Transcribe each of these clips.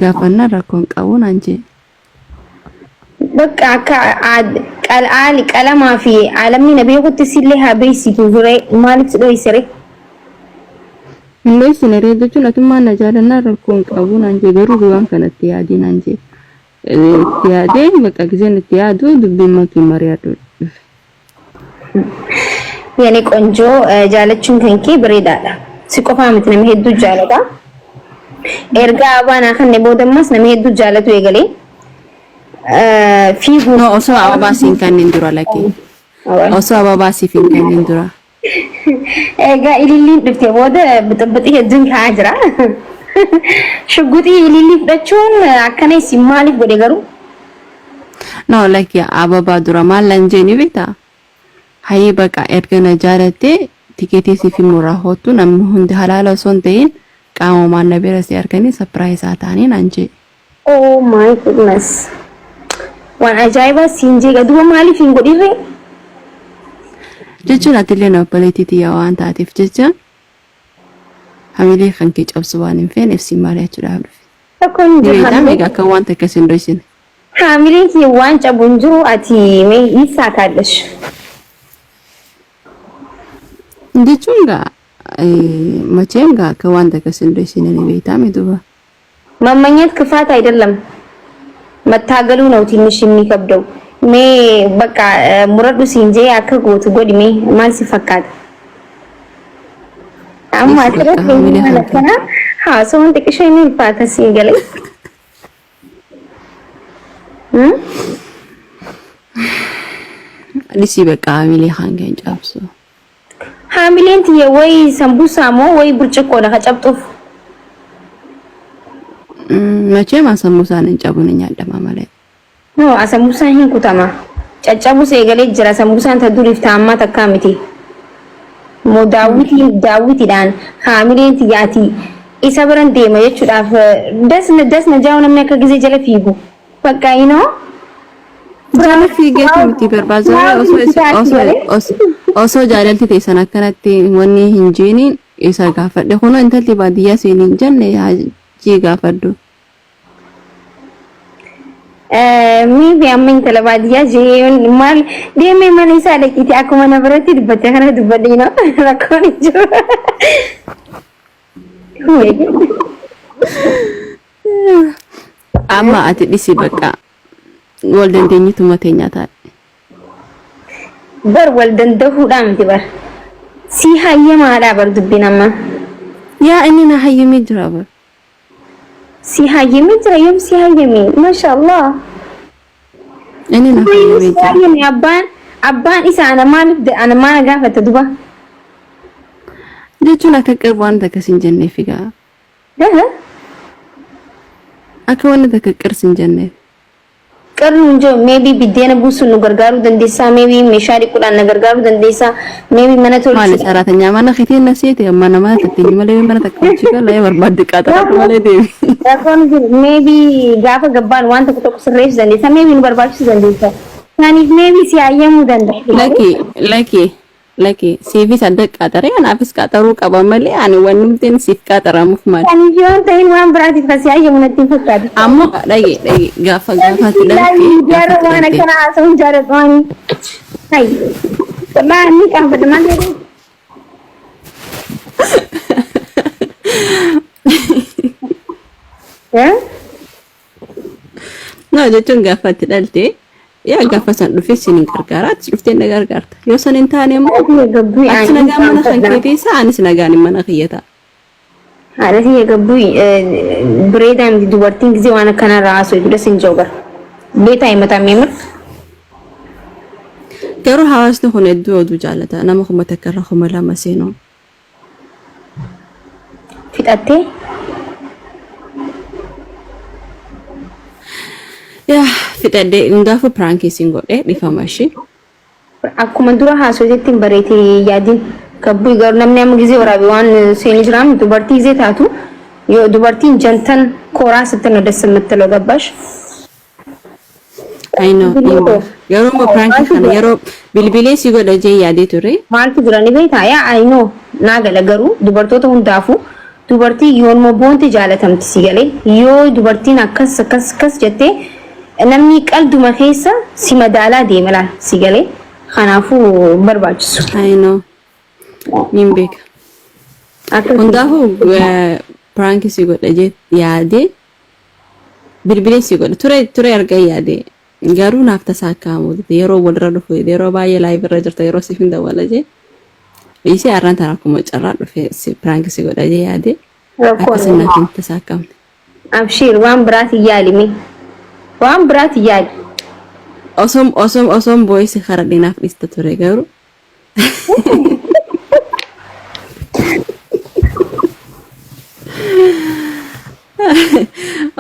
Gaafannaan rakkoo hin qabu naan jee. Bakka akka qal'aali qalamaa fi alamni na beekutti sillee haa beeksitu ree maaliif si dhoyse ree? Hin dhoysine ree jechuun atummaan na jaalannaan rakkoo hin qabu naan jee garuu waan kanatti yaadii naan jee. Itti yaadee bakka gizeen itti yaadu dubbiin makiin mari'adhu dhufe. Yane qonjoo jaalachuun kan kee bareedaadha. Si qofaa miti nama hedduu jaalata. Erga abaa naa kanne booda ammas nama hedduu jaalatu eegalee. Fiiguu. No osoo ababaa siin kannin dura lakki. Osoo ababaa siif hin kennin dura. Egaa ililliin dhufte booda bixibixii hedduun ka'aa jira. Shugguxii ilillii fudhachuun akkana isin maaliif godhe garuu? No lakki ababaa dura maal nan jee ni beektaa? Hayii baqa erga na jaalattee tikeetii siif hin muraa hoottu namni hundi halaala osoo hin ta'in qaamumaan na bira si arganii sapiraayiz haa ta'anii naan jee. Oh my goodness. Waan ajaa'ibaa siin jeega duba maaliif hin godhinree? Jechuun atillee na obboleettii tiyya waan taateef jecha hamilee kan kee cabsu waan hin feeneef siin mari'achuudhaaf dhufe. Rakkoon hin Ni jiru beektaa hamileen meeqa akka waan takka sin dhoysine. hamileen kiyya waan cabu hin jiru ati mee ibsaa kaadhash. Jechuun gaa macheem gaa akka waan takka sin dhoysine ni beektaa mi duba. መመኘት ክፋት አይደለም መታገሉ ነው ትንሽ የሚከብደው። mee bakka muradhu siin jee akka gootu godhi mee maal si fakkaata? Amma Dhiisi bakka asirratti hamilee maal kan kee. akkanaa haasawwan xiqqishoo inni ulfaata siin galee. Dhisii bakka hamilee kan kee hin cabsu. Haamileen tiyya way sambuusaa moo way burcuqqoodha ka cabxuuf? Macheema sammuusaan hin cabu ni nyaadhama malee. No, sambuusaan hin kutama. Caccabus eegalee jira sambuusaan ta duriif ta ammaa takkaa miti. Moo daawwitiin daawwitiidhaan haamileen tiyya ati isa biran deema jechuudhaaf dasna dasna jaa'u namni akka gizee jala fiigu. Bakka inoo Jala fiigeetu miti barbaazaree osoo osoo osoo osoo jaalalti teessan akkanatti wanni hin jeeniin isa gaafadhe kunoo intalli baadiyyaa siin hin jenne jii gaafadhu. Maybe amma intala baadiyyaa jee maal deemee mana isaa dhaqiite akkuma na biratti dubbatte kana dubbadhe no rakkoon hin jiru. Amma ati dhisi bakka wal dandeenyituma teenya taa'e. Bar wal dandahuudhaa miti bar. Sii hayyamaadhaa bar dubbiin amma. Yaa inni na hayyamee jira bar. Sii hayyamee jira yoom sii hayyame mashallah. Inni na Yoom hayyamee sii jira. hayyame abbaan abbaan isa ana maaliif ana maana gaafata duba. Jechuun akka qirbu waan takka sin jenneef egaa. Akka wanni takka qir sin jenneef. Qir nuun jiru maybe biddeena buusuun nu gargaaruu dandeessaa maybe meeshaa dhiquudhaan na gargaaruu dandeessaa maybe mana Maali tolchuudhaan. saraatanyaa mana keetiin na seete mana mana tatteenyi malee mana takka hojii gala yoo barbaadde qaxaradhu malee deemi. Rakkoon jiru maybe gaafa gabbaan waan tokko tokko sirreessuu dandeessa maybe nu barbaachisuu dandeessa. Saniif maybe si hayyamuu danda'a. Laki laki Laki siifis adda qaxaree anaafis qaxaruu qaba malee ani wannumtiin siif qaxaramuuf maali. Saniif yoo hin ta'in waan biraatiif kan si hayyamu natti hin fakkaatu. Ammoo dhage dhage gaafa gaafaatti dhalte Miidiyaarra gaafaatti waan dhalte. akkana haasa'uun jaaladhu ani. Hay. Wallaahi inni qaanfadha maal jedhu. Eh? No jechuun gaafa itti dhalte yaa gaafa san dhufee siin hin gargaara atis dhuftee na gargaarta. Yoo san hin taane immoo Haadha gabbuu atis ani nagaan mana kan qaanfadha. kee teessa anis nagaan mana kiyya ta'a. Haadha tiyya gabbuu bireedaa miti dubartiin gisee waan akkanaa irraa haasoo das hin jiru bara. Beetaa himataa meemir. Garuu hawaasni kun hedduu oduu jaalata. Nama 1000 irra 2000 seenuu. Fixattee? Yaa fixadhe hundaafuu piraankii isin godhe dhifama ishii. Akkuma dura haasoftetti hin bareete yaadin. Gabbuu garuu namni amma gizee waraabe waan seeni jiraam dubartii gizee taatu yoo dubartiin jantan kooraa sitti ነው ደስ የምትለው ገባሽ? I know dhimma. Garuu immoo piraankii kana yeroo bilbilee si godha jee yaadee ture. Maaltu jira ni beektaa? Yaa I know naa gala garuu dubartoota hundaafuu Dubartii yoonuma boonte jaalatamti si galee yoo dubartiin akkas akkas akkas jettee namni qalduma keessa si madaalaa deema laal si galee kanaafuu hin barbaachisu. I know. Nin beeka. Akka Hundaafuu prank si godha jee yaadee bilbilee si godha ture ture arga yaadee garuu naaf tasaa akka dide yeroo walirra dhufu yeroo baay'ee live irra jirta yeroo siif hin dawwala jee dhiisee har'aan tana akkuma carraa dhufe si prank si godha jee yaadee Rakkoon akkasin naaf hin tasaakkamne. Abshiir waan biraati yaali mee waan biraati yaali. Osoon osoon osoon boo'ee si karadhe naaf dhiista ture garuu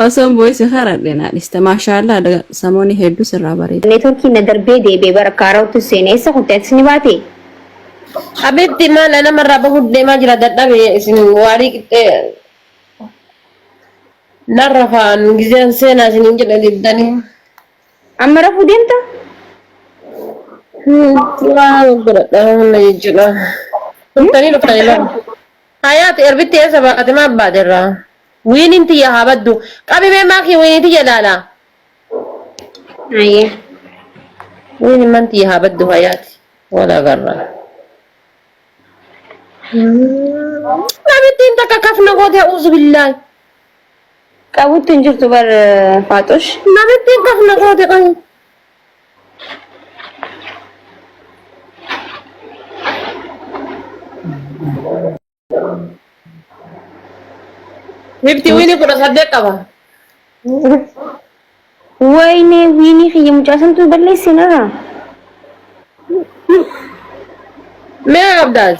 Osoon boo'isi karadhe naa dhiste. Maashaallah samoonni hedduu sirraa bareeda. Neetworkiin na darbee deebi'e bara kaarootti seene eessa kutte atis ni baate? Habiibti maal namarraa bahuuf deemaa jira dadhabe isin waarii qixxee narra fa'aan gizeen seenaa isiniin jedhe diddanii. Amma rafuu deemta? Waan godhadha humna jechuudha. Dhuftanii dhuftanii lama. Hayaati erbitti eessa baate maaf baate irraa? Wiiniin tiyya haa baddu. Qabi mee maakii wiinii tiyya ilaala. Ayyee. Wiiniin man tiyya haa baddu hayaati. Wal agarra. Namittiin takka kafna goote a'uuzu billaahi. Qabutti hin jirtu bar faaxush. Namittiin kafna goote qabi. Mifti wiini 18 qaba. Wayne wiinii kiyya mucaa santu balleesse narraa. Meeqa qabdaas?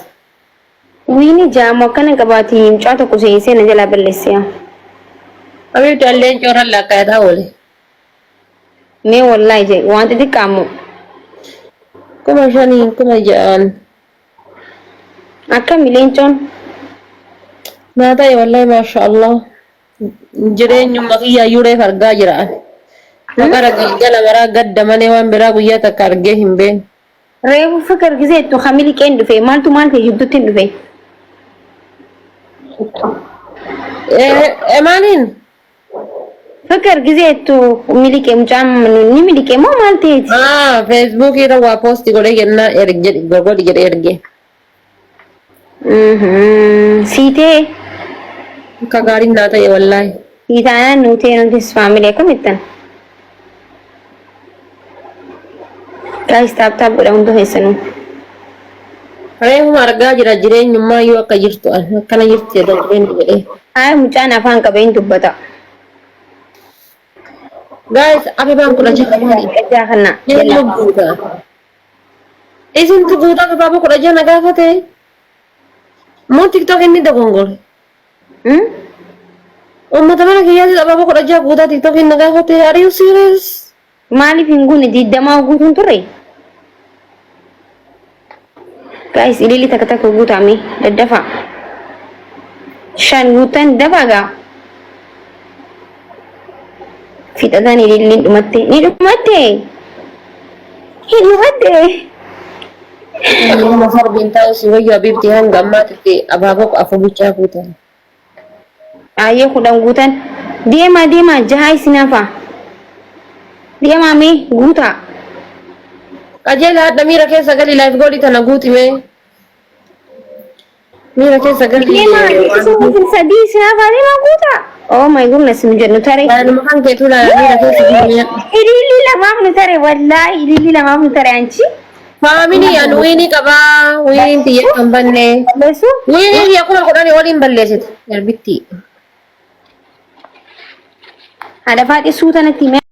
Wiinii jaamu akkana qabaati mucaa tokko seensee na jalaa balleesse. Habibti alleen cooran laakkayataa oole. Mee wallaahi jedhi waan xixiqqaa immoo. 5000 6,000. Akkami leencoon? Naa ta'e wallahi maasha Allah. Jireenyuma kiyyaayyuu reef argaa jira. Maqara galgala maraa gadda malee waan biraa guyyaa takka argee hin beekne. Reefu fikir gizeettu kamili qeen dhufe maaltu maal ta'e jidduutti hin dhufe. Eh maaliin? Fikir gizeettu miliqe mucaan ni miliqe moo maal ta'eeti? Ah, Facebook irra waa posti godhee jennaa erge godhi jedhee erge. Siitee Akka gaariin naa ta'e wallaahi. siitaanaan nuu ta'e nutis faamilii akkamittan? Guys tap tap godha hunda keessanuu. Reefuma argaa jira jireenyummaa yoo akka jirtu akkana jirti jedha jireenyi jedhee. Ay mucaan afaan qabee hin dubbata. Guys, abibaan 16 maali? Ejaa kana. Eenyu guuta? Isintu guutaa abaaboo 16 na gaafate. Moo tiktok inni dogongore? Uummata mana kiyyaatti abaaboo 16 guutaa tiktok inni na gaafate. Are you serious? Maaliif hin guune 20 guutuun turre? Guys ililii takka takka guutame daddafaa. Shan guutan dafaa gaa. Fixatan ililliin dhumatte. Ni dhumatte. Hin dhumatte. Nama farbiin taa'u si wayyu abiibti hanga ammaatitti abaaboo 4 bichaa guutan. Ayyee 10 guutan. Deemaa deemaa jahaa isin hafa. Deemaa mee guutaa. Qajeela hadha miira keessa gali live goolii tana guuti mee. Miira keessa gali. Deemaa isin sadii isin hafa deemaa guutaa. Oh my goodness nu jennu tare. Waanuma kan keetu laala miira keessa gali. Ililli lamaaf nu tare wallaahi ililli lamaaf nu tare anchi. Faamilii an wiinii qabaa wiiniin tiyya kan banne. Balleessu. Wiiniin tiyya 10,000 waliin balleessite. Erbitti. Haadha faaxee suuta natti himee.